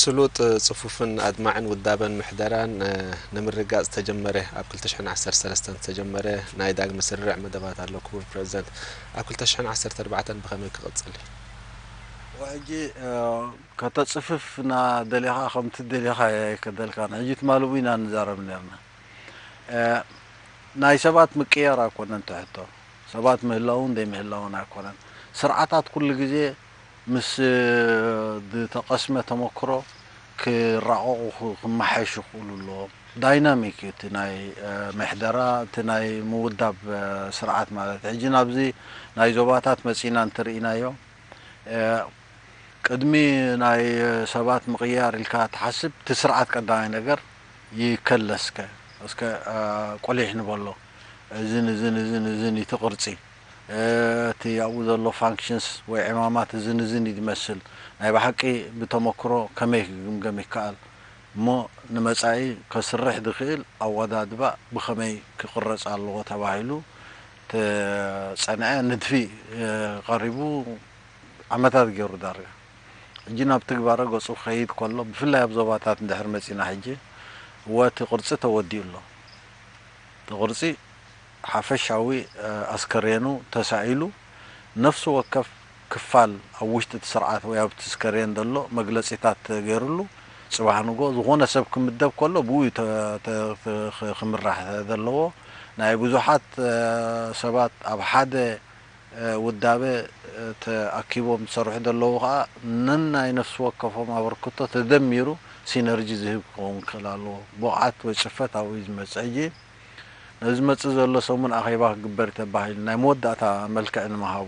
ስሉጥ፣ ጽፉፍን ኣድማዕን ውዳበን ምሕደራን፣ እ፣ ንምርግጋጽ ዝተጀመረ፣ ኣብ ክልተ ሽሕን ዓሰርተ ሰለስተን ዝተጀመረ ናይ ዳግመ ስርርዕ መደባት ኣሎ። ክቡር ፕረዚደንት፣ ኣብ ክልተ ሽሕን ዓሰርተ ኣርባዕተን ብኸመይ ክቕጽል እዩ? ወሕጂ፣ እ፣ ከተጽፍፍ እና ደሊኻ ከምቲ ደሊኻ ኣይከደልካን። ሕጂ ትማሊ እውን ኢና ንዛረብ ነርና። እ፣ ናይ ሰባት ምቅያር ኣይኮነን እቲ ሕቶ። ሰባት ምህላውን ዘይምህላውን ኣይኮነን። ስርዓታት ኩሉ ግዜ ምስ፣ እ፣ ዝተቐስመ ተመክሮ ክራቐቑ ክ-፣ ክመሓየሹ ክኽእሉ ኣለዎም። ዳይናሚክ እዩ እቲ ናይ፣ እ፣ ምሕደራ፣ እቲ ናይ ምውዳብ፣ እ፣ ስርዓት ማለት። ሕጂ ናብዚ ናይ ዞባታት መጺና እንተርኢናዮ፣ እ፣ ቅድሚ ናይ ሰባት ምቕያር ኢልካ ትሓስብ፣ እቲ ስርዓት ቀዳማይ ነገር ይከለስ ከ፣ እስከ፣ እ፣ ቆሊሕ ንበሎ። እዝን፣ እዝን፣ እዝን፣ እዝን እዩ እቲ ቅርጺ። እ፣ እቲ ኣብኡ ዘሎ ፋንክሽንስ ወይ ዕማማት እዝን፣ እዝን እዩ ዝመስል። ናይ ብሓቂ ብተመክሮ ከመይ ክግምገም ይከኣል? እሞ ንመጻኢ ከስርሕ ዝኽእል ኣወዳድባ ብኸመይ ክቕረጽ ኣለዎ ተባሂሉ ተጸንዐ ንድፊ፣ እ፣ ቀሪቡ ዓመታት ገይሩ ዳርጋ። ሕጂ ናብ ትግባረ ገጹ ክኸይድ ከሎ፣ ብፍላይ ኣብ ዞባታት እንድሕር መጺና ሕጂ፣ እወ እቲ ቅርጺ ተወዲኡ ኣሎ። እቲ ቅርጺ ሓፈሻዊ፣ እ፣ ኣስከሬኑ ተሳኢሉ፣ ነፍሲ ወከፍ ክፋል ኣብ ውሽጢ እቲ ስርዓት ወይ ኣብቲ ስከሬን ዘሎ መግለጺታት ተገይሩሉ፣ ጽባሕ ንግሆ ዝኾነ ሰብ ክምደብ ከሎ ብኡ እዩ ተ-፣ ተ-፣ ተ-፣ ክ-፣ ክምራሕ ዘለዎ። ናይ ብዙሓት፣ እ፣ ሰባት ኣብ ሓደ፣ እ፣ ውዳበ፣ እ፣ ተኣኪቦም ዝሰርሑ ዘለዉ ከኣ ነናይ ነፍሲ ወከፎም ኣበርክቶ ተደሚሩ ሲነርጂ ዝህብ ክኸውን ክኽእል ኣለዎ። ብቕዓት ወይ ጽፈት ኣብኡ እዩ ዝመጽእ። ሕጂ ነዚ ዝመጽእ ዘሎ ሰሙን ኣኼባ ክግበር እዩ ተባሂሉ ናይ መወዳእታ መልክዕ ንምሃቡ፣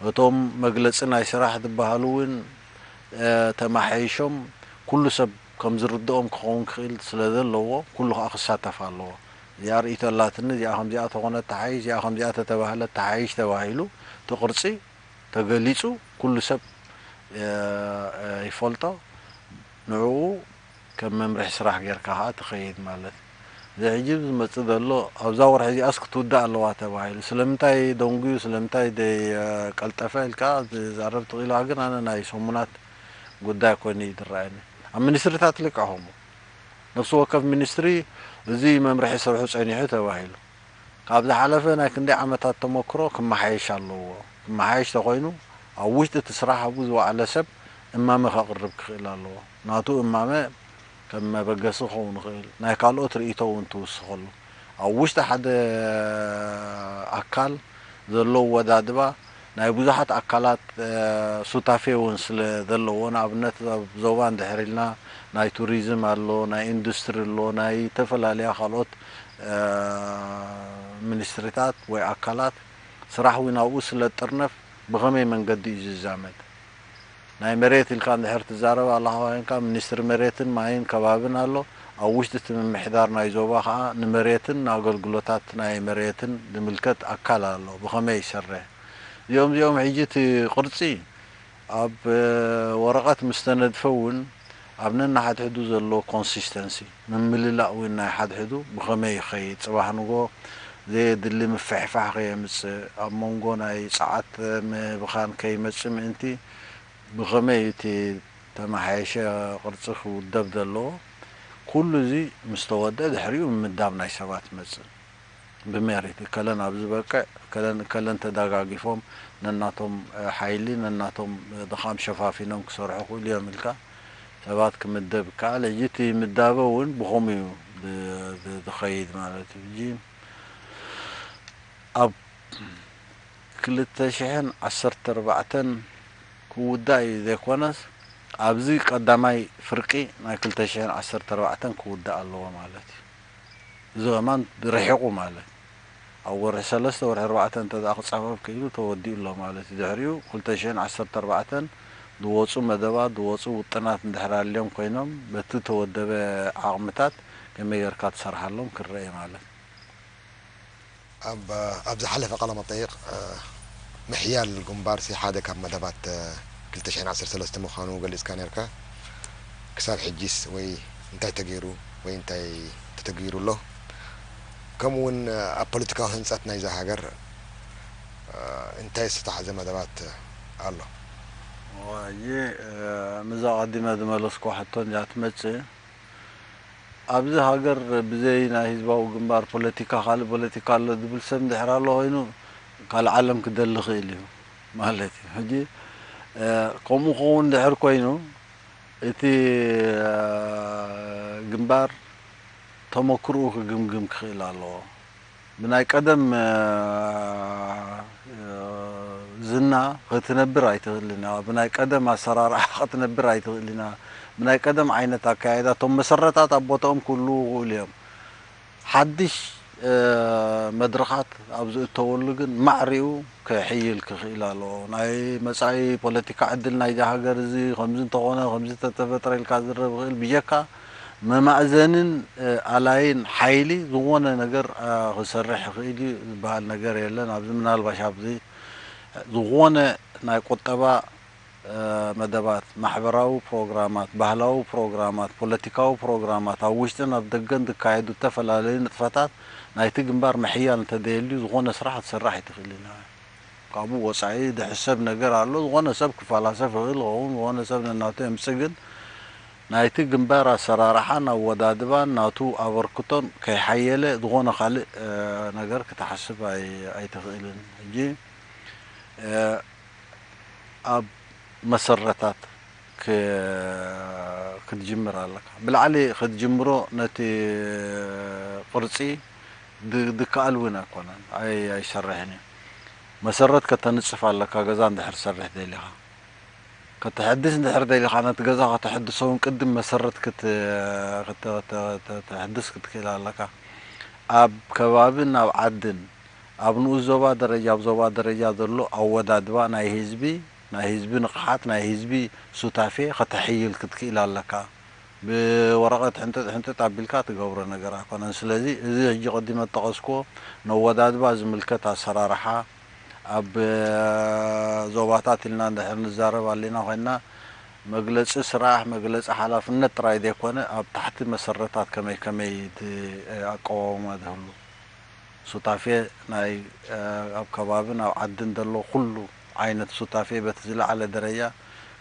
እቶም መግለጺ ናይ ስራሕ ዝበሃሉ እውን፣ እ፣ ተማሓይሾም ኩሉ ሰብ ከም ዝርድኦም ክኸውን ክኽእል ስለ ዘለዎ፣ ኩሉ ከኣ ክሳተፍ ኣለዎ። እዚኣ ርእይቶ ኣላትኒ፣ እዚኣ ከምዚኣ ተኾነት ተሓይሽ፣ እዚኣ ከምዚኣ ተተባህለት ተሓይሽ ተባሂሉ፣ እቲ ቅርጺ ተገሊጹ፣ ኩሉ ሰብ፣ እ፣ እ፣ ይፈልጦ። ንዕኡ ከም መምርሒ ስራሕ ጌርካ ከኣ ትኸይድ ማለት። እዚ ሕጂ ዝመጽእ ዘሎ፣ ኣብዛ ወርሒ እዚኣስ ክትውዳእ ኣለዋ ተባሂሉ። ስለምንታይ ደንጉዩ፣ ስለምንታይ ደይ-፣ ቀልጠፈ ኢልካ ዝዛረብ ትኽእል ኢኻ፣ ግን ኣነ ናይ ሰሙናት ጉዳይ ኮይኑ እዩ ዝረኣየኒ። ኣብ ሚኒስትሪታት ልክዕ ከምኡ። ነፍሲ ወከፍ ሚኒስትሪ እዚ መምርሒ ስርሑ ጸኒሑ ተባሂሉ። ካብ ዝሓለፈ ናይ ክንደይ ዓመታት ተመክሮ ክመሓየሽ ኣለዎ። ክመሓየሽ ተኾይኑ፣ ኣብ ውሽጢ እቲ ስራሕ ኣብኡ ዝወዓለ ሰብ እማመ ከቕርብ ክኽእል ኣለዎ። ናቱ እማመ ከም መበገሲ ክኸውን ይኽእል፣ ናይ ካልኦት ርእይቶ እውን ትውስኸሉ። ኣብ ውሽጢ ሓደ ኣካል ዘሎ ኣወዳድባ ናይ ብዙሓት ኣካላት፣ እ፣ ሱታፌ እውን ስለ ዘለዎ፣ ንኣብነት ኣብ ዞባ እንድሕር ኢልና ናይ ቱሪዝም ኣሎ፣ ናይ ኢንዱስትሪ ኣሎ፣ ናይ ዝተፈላለያ ካልኦት፣ እ፣ ሚኒስትሪታት ወይ ኣካላት ስራሕ እውን ኣብኡ ስለ ዝጥርነፍ ብኸመይ መንገዲ እዩ ዝዛመድ? ናይ መሬት ኢልካ እንድሕር ትዛረብ ኣለኻ ኮይንካ፣ ሚኒስትሪ መሬትን ማይን ከባብን ኣሎ። ኣብ ውሽጢ እቲ ምምሕዳር ናይ ዞባ ኸኣ ንመሬትን ንኣገልግሎታት ናይ መሬትን ዝምልከት ኣካል ኣሎ። ብኸመይ ይሰርሕ? እዚኦም፣ እዚኦም ሕጂ እቲ ቅርጺ ኣብ፣ እ፣ ወረቐት ምስ ተነድፈ እውን ኣብ ነንሓድሕዱ ዘሎ ኮንሲስተንሲ፣ ምምልላእ እውን ናይ ሓድሕዱ ብኸመይ ይኸይድ፣ ጽባሕ ንግሆ ዘየድሊ ምፍሕፋሕ ከየምጽእ፣ ኣብ መንጎ ናይ ጸዓት ምብኻን ከይመጽእ ምእንቲ ብኸመይ እቲ ተመሓየሸ ቅርጺ ክውደብ ዘለዎ፣ ኩሉ እዚ ምስ ተወድአ ድሕሪኡ ምምዳብ ናይ ሰባት ይመጽእ። ብሜሪት እከለን ኣብ ዝበቅዕ፣ እከለን እከለን ተደጋጊፎም ነናቶም፣ እ፣ ሓይሊ፣ ነናቶም፣ እ፣ ድኻም ሸፋፊኖም ክሰርሑ ክእሉ እዮም ኢልካ ሰባት ክምደብ ይከኣል። ሕጂ እቲ ምዳበ እውን ብኸምኡ እዩ ብ-፣ ብ-፣ ዝኸይድ ማለት እዩ። ሕጂ ኣብ ክልተ ሽሕን ዓሰርተ ኣርባዕተን ክውዳእ እዩ ዘይኮነስ፣ ኣብዚ ቀዳማይ ፍርቂ ናይ ክልተ ሽሕን ዓሰርተ ኣርባዕተን ክውዳእ ኣለዎ ማለት እዩ። እዚ ከማን ርሒቑ ማለት፣ ኣብ ወርሒ ሰለስተ፣ ወርሒ ኣርባዕተ እንተ ደኣ ክጻፈፍ ክኢሉ ተወዲኡ ኣሎ ማለት እዩ። ድሕሪኡ ክልተ ሽሕን ዓሰርተ ኣርባዕተን ዝወጹ መደባት፣ ዝወጹ ውጥናት እንድሕር ኣልዮም ኮይኖም፣ በቲ ተወደበ ዓቕምታት ከመይ ጌርካ ትሰርሓሎም ክረአ ማለት። ኣብ፣ ኣብ ዝሓለፈ ቃለ መጠይቕ፣ እ፣ ምሕያል ግንባርሲ ሓደ ካብ መደባት፣ እ፣ ክልተ ሽሕን ዓሰርተ ሰለስተ ምዃኑ ገሊጽካ ነርካ። ክሳብ ሕጂስ ወይ እንታይ ተገይሩ ወይ እንታይ ተተግቢሩ ኣሎ? ከምኡ እውን፣ እ፣ ኣብ ፖለቲካዊ ህንጸት ናይዛ ሃገር፣ እ፣ እንታይ ዝተታሕዘ መደባት ኣሎ? ዋየ፣ እ፣ ምስዛ ቀዲመ ዝመለስኩ ሕቶ እንድያ ትመጽእ። ኣብዚ ሃገር ብዘይ ናይ ህዝባዊ ግንባር ፖለቲካ ካልእ ፖለቲካ ኣሎ ዝብል ሰብ እንድሕር ኣሎ ኮይኑ ካልእ ዓለም ክደሊ ይኽእል እዩ ማለት እዩ። ሕጂ፣ እ፣ ከምኡ ክኸውን እንድሕር ኮይኑ እቲ፣ እ፣ ግንባር ተመክርኡ ክግምግም ክኽእል ኣለዎ። ብናይ ቀደም፣ እ፣ ዝና ክትነብር ኣይትኽእልን ኢኻ። ብናይ ቀደም ኣሰራርሓ ክትነብር ኣይትኽእልን ኢኻ። ብናይ ቀደም ዓይነት ኣካያይዳ እቶም መሰረታት ኣብ ቦታኦም ክህልዉ ይኽእሉ እዮም። ሓድሽ፣ እ፣ መድረኻት ኣብ ዝእተወሉ ግን ማዕሪኡ ክሕይል ክኽእል ኣለዎ። ናይ መጻኢ ፖለቲካ ዕድል ናይዛ ሃገር እዚ ከምዚ እንተኾነ፣ ከምዚ ተተፈጥረ ኢልካ ዝረብ ይኽእል ብጀካ መማእዘንን፣ እ፣ ኣላይን ሓይሊ ዝኾነ ነገር፣ እ፣ ክሰርሕ ይኽእል እዩ ዝበሃል ነገር የለን። ኣብዚ ምናልባሽ ኣብዚ ዝኾነ ናይ ቁጠባ፣ እ፣ መደባት፣ ማሕበራዊ ፕሮግራማት፣ ባህላዊ ፕሮግራማት፣ ፖለቲካዊ ፕሮግራማት፣ ኣብ ውሽጥን ኣብ ደገን ዝካየዱ ዝተፈላለዩ ንጥፈታት ናይቲ ግንባር ምሕያል እንተደየልዩ ዝኾነ ስራሕ ክትሰርሕ ኣይትኽእልን ኢኻ። ካብኡ ወጻኢ ዝሕሰብ ነገር ኣሎ። ዝኾነ ሰብ ክፈላሰፍ ይኽእል ይኸውን፣ ዝኾነ ሰብ ነናቱ የምጽእ። ግን ናይቲ ግንባር ኣሰራርሓን ኣወዳድባን ናቱ ኣበርክቶን ከይሓየለ ዝኾነ ካልእ፣ እ፣ ነገር ክትሓስብ ኣይ-፣ ኣይትኽእልን። ሕጂ፣ እ፣ ኣብ መሰረታት ክ-፣ ክትጅምር ኣለካ። ብላዕሊ ክትጅምሮ ነቲ ቅርጺ ድ-፣ ድከኣል እውን ኣይኮነን፣ ኣይ-፣ ኣይሰርሕን እዩ። መሰረት ከተንጽፍ ኣለካ፣ ገዛ እንድሕር ትሰርሕ ደሊኻ። ከተሐድስ እንድሕር ደሊኻ፣ ነቲ ገዛ ከተሐድሶ እውን ቅድም መሰረት ክት-፣ ክተ-፣ ክተ-፣ ክተ-፣ ከተሐድስ ክትክእል ኣለካ። ኣብ ከባብን ኣብ ዓድን፣ ኣብ ንኡስ ዞባ ደረጃ፣ ኣብ ዞባ ደረጃ ዘሎ ኣወዳድባ ናይ ህዝቢ፣ ናይ ህዝቢ ንቕሓት፣ ናይ ህዝቢ ሱታፌ ከተሐይል ክትክእል ኣለካ። ብወረቐት ሕንጥጥ ሕንጥጥ ኣቢልካ ትገብሮ ነገር ኣይኮነን። ስለዚ እዚ ሕጂ ቀዲመ እተጠቐስክዎ ነወዳድባ ዝምልከት ኣሰራርሓ፣ ኣብ ዞባታት ኢልና እንድሕር ንዛረብ ኣለና ኮይንና፣ መግለጺ ስራሕ፣ መግለጺ ሓላፍነት ጥራይ ዘይኮነ፣ ኣብ ታሕቲ መሰረታት ከመይ ከመይ እቲ ኣቀዋውማ ዝህሉ ሱታፌ ናይ፣ እ፣ ኣብ ከባብን ኣብ ዓድን ዘሎ ኩሉ ዓይነት ሱታፌ በቲ ዝለዓለ ደረጃ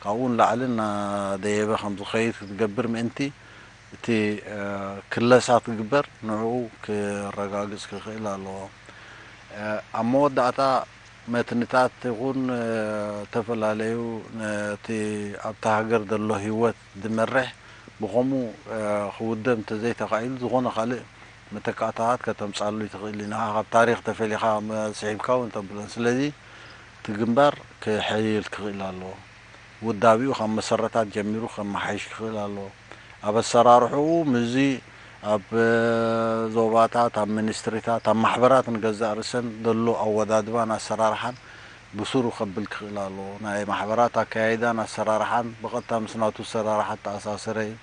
ካብኡ ንላዕሊ እናደየበ ከም ዝኸይድ ክትገብር ምእንቲ እቲ፣ እ፣ ክለሳ ትግበር ንዕኡ ክረጋግጽ ክኽእል ኣለዎ። እ፣ ኣብ መወዳእታ መትንታት ይኹን፣ እ፣ ዝተፈላለዩ ነቲ ኣብታ ሃገር ዘሎ ህይወት ዝመርሕ ብኸምኡ፣ እ፣ ክውደብ እንተዘይተኻኢሉ ዝኾነ ካልእ መተካእታታት ከተምጻሉ ይትኽእል ኢና። ካብ ታሪኽ ተፈሊኻ መ-፣ ስሒብካ እውን ተብሎን። ስለዚ እቲ ግንባር ክሕይል ክኽእል ኣለዎ። ውዳቢኡ ካብ መሰረታት ጀሚሩ ከመሓይሽ ክኽእል ኣለዎ። ኣብ ኣሰራርሕኡ ምስዚ ኣብ፣ እ፣ ዞባታት፣ ኣብ ሚኒስትሪታት፣ ኣብ ማሕበራት ንገዛእ ርእሰን ዘሎ ኣወዳድባን ኣሰራርሓን ብሱሩ ከብል ክኽእል ኣለዎ። ናይ ማሕበራት ኣካያይዳን ኣሰራርሓን ብቐጥታ ምስ ናቱ ኣሰራርሓ ተኣሳሰረ እዩ።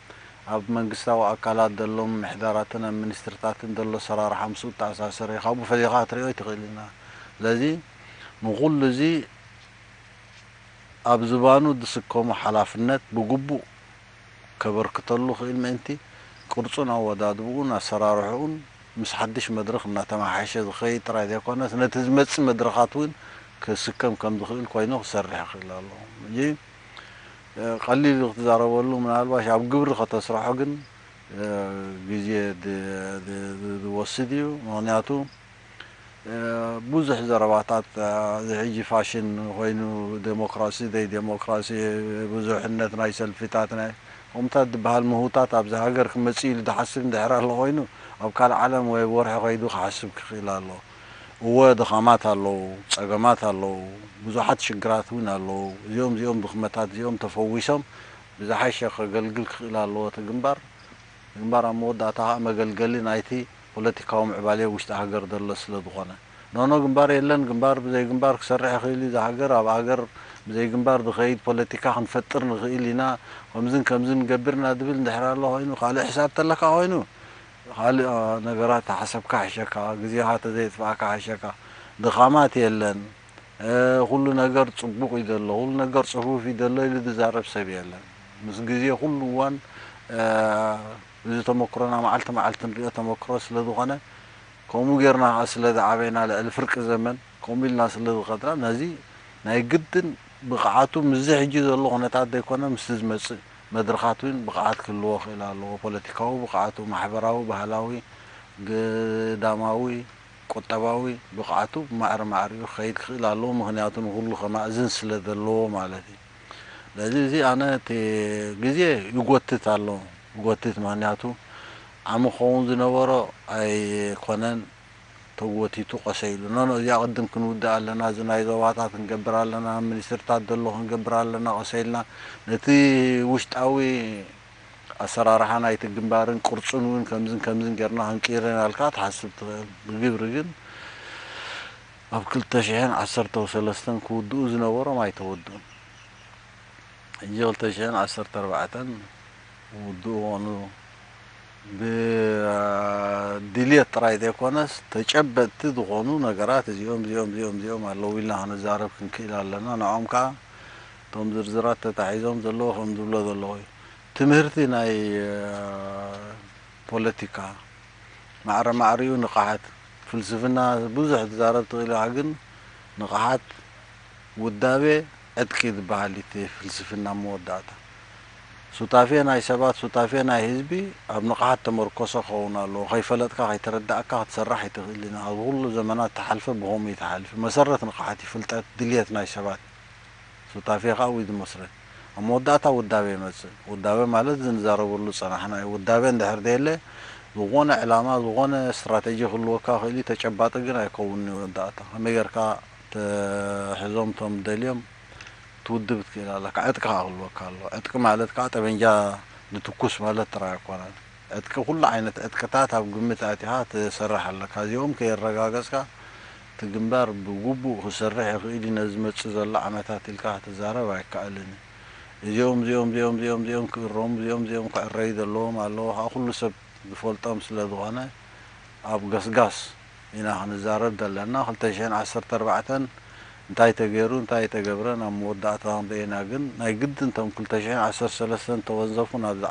ኣብ መንግስታዊ ኣካላት ዘሎ ምምሕዳራትን ኣብ ሚኒስትሪታትን ዘሎ ኣሰራርሓ ምስኡ ተኣሳሰረ እዩ። ካብኡ ፈሊኻ ክትሪኦ ኣይትኽእልን ኢኻ። ስለዚ ንኹሉ እዚ ኣብ ዝባኑ ዝስከሞ ሓላፍነት ብግቡእ ከበርክተሉ ክእል ምእንቲ፣ ቅርጹን ኣወዳድብኡን ኣሰራርሕኡን ምስ ሓድሽ መድረኽ እናተመሓየሸ ዝኸይድ ጥራይ ዘይኮነስ፣ ነቲ ዝመጽእ መድረኻት እውን ክስከም ከም ዝኽእል ኮይኑ ክሰርሕ ይኽእል ኣሎ። ሕጂ፣ እ፣ ቀሊል እዩ ክትዛረበሉ፣ ምናልባሽ ኣብ ግብሪ ከተስርሖ ግን፣ እ፣ ግዜ ድ-፣ ድ-፣ ድ-፣ ዝወስድ እዩ። ምኽንያቱ፣ እ፣ ብዙሕ ዘረባታት፣ እ፣ እዚ ሕጂ ፋሽን ኮይኑ፣ ዴሞክራሲ፣ ዘይዴሞክራሲ፣ ብዙሕነት ናይ ሰልፊታት፣ ናይ ከምኡታት ዝበሃል ምህውታት ኣብዚ ሃገር ክመጽእ ኢሉ ዝሓስብ እንድሕር ኣሎ ኮይኑ፣ ኣብ ካልእ ዓለም ወይ ወርሒ ከይዱ ክሓስብ ክኽእል ኣሎ። እወ፣ ድኻማት ኣለዉ፣ ጸገማት ኣለዉ፣ ብዙሓት ሽግራት እውን ኣለዉ። እዚኦም፣ እዚኦም ድኽመታት እዚኦም ተፈዊሶም ብዝሓሸ ከገልግል ክኽእል ኣለዎ እቲ ግንባር። ግንባር ኣብ መወዳእታ ከኣ መገልገሊ ናይቲ ፖለቲካዊ ምዕባሌ ውሽጢ ሃገር ዘሎ ስለ ዝኾነ። ኖኖ፣ ግንባር የለን፣ ግንባር ብዘይ ግንባር ክሰርሕ ይኽእል እዩ፣ እዛ ሃገር፣ ኣብ ሃገር ብዘይ ግንባር ዝኸይድ ፖለቲካ ክንፈጥር ንኽእል ኢና፣ ከምዝን ከምዝን ንገብር ኢና ዝብል እንድሕር ኣሎ ኮይኑ፣ ካልእ ሕሳብ ተለካ ኮይኑ፣ ካልእ፣ እ፣ ነገራት ተሓሰብካ ሕሸካ፣ ግዜኻ ተዘየጥፋእካ ሕሸካ። ድኻማት የለን፣ እ፣ ኩሉ ነገር ጽቡቕ እዩ ዘሎ፣ ኩሉ ነገር ጽፉፍ እዩ ዘሎ ኢሉ ዝዛረብ ሰብ የለን። ምስ ግዜ ኩሉ እዋን፣ እ፣ እዚ ተመክሮና መዓልቲ መዓልቲ ንሪኦ ተመክሮ ስለ ዝኾነ፣ ከምኡ ጌርና ከኣ ስለ ዝዓበና፣ ልዕሊ ፍርቂ ዘመን ከምኡ ኢልና ስለ ዝኸድና፣ ነዚ ናይ ግድን ብቕዓቱ ምስዚ ሕጂ ዘሎ ኩነታት ዘይኮነ ምስቲ ዝመጽእ መድረኻት እውን ብቕዓት ክህልዎ ክእል ኣለዎ። ፖለቲካዊ ብቕዓቱ፣ ማሕበራዊ፣ ባህላዊ፣ ግዳማዊ፣ ቁጠባዊ ብቕዓቱ ማዕረ ማዕሪኡ ክኸይድ ክእል ኣለዎ። ምኽንያቱ ንኹሉ ከማእዝን ስለ ዘለዎ ማለት እዩ። ስለዚ እዚ ኣነ እቲ ግዜ ይጎትት ኣሎ፣ ይጎትት። ምኽንያቱ ዓሚ ክኸውን ዝነበሮ ኣይኮነን፣ ተጎቲቱ ቀሰ ኢሉ። ኖኖ፣ እዚኣ ቅድም ክንውድእ ኣለና፣ እዚ ናይ ዞባታት ክንገብር ኣለና፣ ሚኒስትርታት ዘሎ ክንገብር ኣለና፣ ቀሰ ኢልና ነቲ ውሽጣዊ ኣሰራርሓ ናይቲ ግንባርን ቅርጹን እውን ከምዝን ከምዝን ጌርና ክንቅይር ኢና ኢልካ ትሓስብ ትኽእል። ብግብሪ ግን ኣብ ክልተ ሽሕን ዓሰርተ ሰለስተን ክውድኡ ዝነበሮም ኣይተወድኡን። ሕጂ ክልተ ሽሕን ዓሰርተ ኣርባዕተን ክውድኡ ኾኑ ብድልየት ጥራይ ዘይኮነስ ተጨበጥቲ ዝኾኑ ነገራት እዚኦም፣ እዚኦም፣ እዚኦም፣ እዚኦም ኣለዉ ኢልና ክንዛረብ ክንክእል ኣለና። ንዕኦም ከኣ እቶም ዝርዝራት ተታሒዞም ዘለዉ ከም ዝብሎ ዘለዉ እዩ። ትምህርቲ ናይ፣ እ፣ ፖለቲካ ማዕረ ማዕሪኡ ንቕሓት ፍልስፍና ብዙሕ ትዛረብ ትኽእል ኢኻ፣ ግን ንቕሓት ውዳቤ ዕጥቂ ዝበሃል እዩ እቲ ፍልስፍና መወዳእታ። ሱታፌ ናይ ሰባት፣ ሱታፌ ናይ ህዝቢ ኣብ ንቕሓት ተመርኮሰ ክኸውን ኣለዎ። ከይፈለጥካ፣ ከይተረዳእካ ክትሰርሕ ኣይትኽእልን። ኣብ ኩሉ ዘመናት ተሓልፈ ብኸምኡ እዩ ተሓልፊ። መሰረት ንቕሓት እዩ ፍልጠት፣ ድልየት ናይ ሰባት። ሱታፌ ከኣ ኣብኡ እዩ ዝመስረት። ኣብ መወዳእታ ውዳቤ ይመጽእ። ውዳቤ ማለት እዚ ንዛረበሉ ዝጸናሕና እዩ። ውዳቤ እንድሕር ደየለ፣ ዝኾነ ዕላማ፣ ዝኾነ ስትራተጂ ክህልወካ ይኽእል እዩ፣ ተጨባጢ ግን ኣይከውንን እዩ መወዳእታ። ከመይ ጌርካ ተሕዞም እቶም ደልዮም ትውድብ ትክእል ኣለካ። ዕጥቂ ከኣ ክህልወካ ኣለዎ። ዕጥቂ ማለት ከኣ ጠበንጃ ንትኩስ ማለት ጥራይ ኣይኮነን። ዕጥቂ፣ ኩሉ ዓይነት ዕጥቅታት ኣብ ግምት ኣእቲኻ ትሰርሕ ኣለካ። እዚኦም ከየረጋገጽካ፣ እቲ ግንባር ብግቡእ ክሰርሕ ይኽእል እዩ ነዚ ዝመጽእ ዘሎ ዓመታት ኢልካ ክትዛረብ ኣይከኣልን እዩ። እዚኦም፣ እዚኦም፣ እዚኦም፣ እዚኦም፣ እዚኦም ክእረሙ፣ እዚኦም፣ እዚኦም ክዕረዩ ዘለዎም ኣለዎ። ከኣ ኩሉ ሰብ ዝፈልጦም ስለ ዝኾነ፣ ኣብ ገስጋስ ኢና ክንዛረብ ዘለና። ክልተ ሽሕን ዓሰርተ ኣርባዕተን እንታይ ተገይሩ፣ እንታይ ተገብረ፣ ናብ መወዳእታ ክንርእዮ ኢና። ግን ናይ ግድን እቶም ክልተ ሽሕን ዓሰርተ ሰለስተን ተወንዘፉ ናብዚ